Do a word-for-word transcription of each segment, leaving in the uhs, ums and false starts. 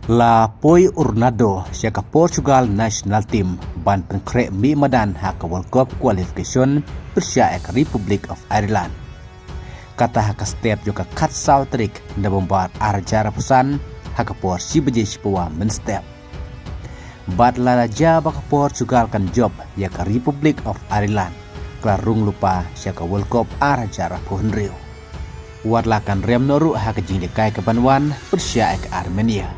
La poi u Ronaldo sha ka Portugal national team ban pynkhreh mih madan ha ka World Cup qualification pyrshah ïa ka Republic of Ireland. Kata ha ka step jong ka khatsaw tarik November ar hajar arphew san ha ka por shi baje shiphew mynstep. Bad la jia ba ka Portugal kan jop ïa ka Republic of Ireland, ka la rung lypa sha ka World Cup ar hajar arphew hynriew. Wat la kan rem noh ruh ha ka jinglehkai ka ban wan pyrshah ïa ka Armenia.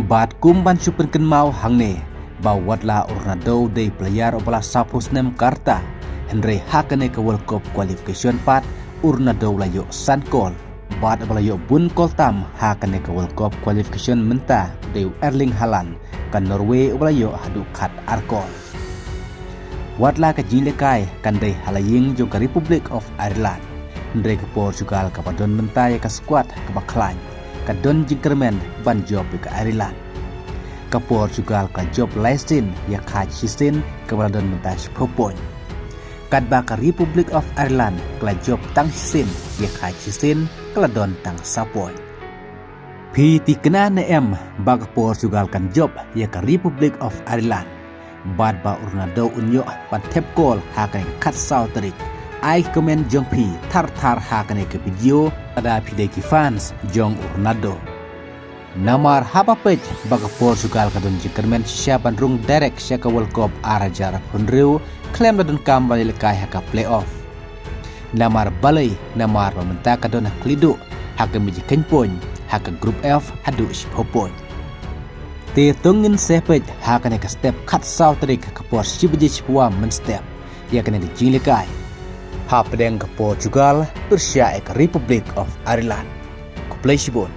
Bad kum ban shu pynkynmaw hangne ba wat la u Ronaldo u dei player uba la sawphew snem ka rta, hynrei ha kane ka World Cup qualification pat u Ronaldo u la ïoh san kol. Bad uba la ïoh bun kol tam ha kane ka World Cup qualification mynta u dei u Erling Haaland ka Norway uba la ïoh haduh khat ar kol. Wat la ka jinglehkai kan dei ha la ïing jong ka Republic of Ireland, hynrei ka Portugal kaba don mynta ïa ka squad kaba khlaiñ ka don jingkyrmen ban jop ïa ka Ireland. Ka Portugal ka la jop lai sien ïa ka shisien kaba la don mynta shiphew point. Katba ka Republic of Ireland ka la jop tang shisien ïa ka shisien ka la don tang saw point. Phi thikna ne em ba ka Portugal kan jop ïa ka Republic of Ireland? Bad ba u Ronaldo un ïoh ban thep kol ha kane ka khatsaw tarik? Ai comment jong phi thar thar ha kane ka video lada phi dei ki fans jong u Ronaldo. Namar haba peit ba ka Portugal ka don jingkyrmen shisha ban rung direct sha ka World Cup ar hajar arphew hynriew khlem da donkam ban lehkai ha ka playoff. Namar balei? Namar ba mynta ka don ha ka khlieh duh ha ka mih jingkheiñ point ha ka Group F haduh shiphew point. Te to ngin sa peit ha kane ka step khatsaw tarik ha ka por shi baje shiphew mynstep ïa kane ka jinglehkai hapdeng ka Portugal pyrshah ïa ka Republic of Ireland. Khublei shibun.